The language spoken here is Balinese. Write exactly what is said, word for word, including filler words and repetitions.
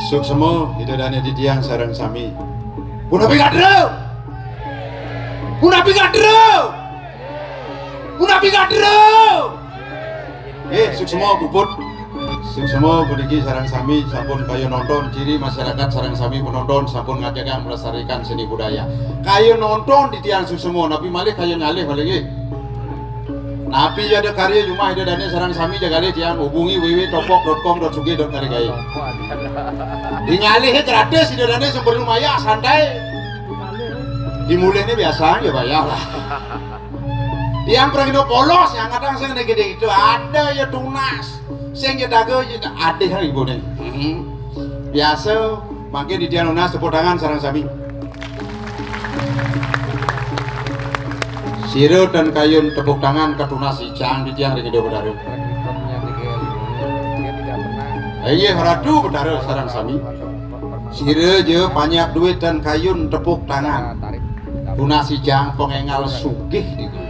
Suksma Ida Dane titiang sareng sami. Punapi kadra? Punapi kadra? Punapi kadra? Eh, suksma puput. Suksma puniki sareng sami sampun kaya nonton, ciri masyarakat sareng sami penonton sampun ngajagang melestarikan seni budaya. Kaya nonton titiang suksma, napi malih kaya ngalih malih nggih. Napi ya ada karya jumah Ida Dane sareng sami jagalih tiang hubungi w w w topok dot com dot sugih dot karya gae. Di ngalih gratis Ida Dane sing perlu mayah santai. Di mulihne biasa ya bayar lah. Tiang pragina polos yang kadang sing gede itu ada ya tunas. Sing ya daga ya ada hari ibune. Hmm. Biasa mangkin titiang nunas tepuk tangan sareng sami. Sira tan kayun tepuk tangan katunas ijang titiang ring Ida Betara. Inggih Ratu Betara sareng sami. Sira ja panjak duit tan kayun tepuk tangan. Tunas ijang pangengal sugih niku.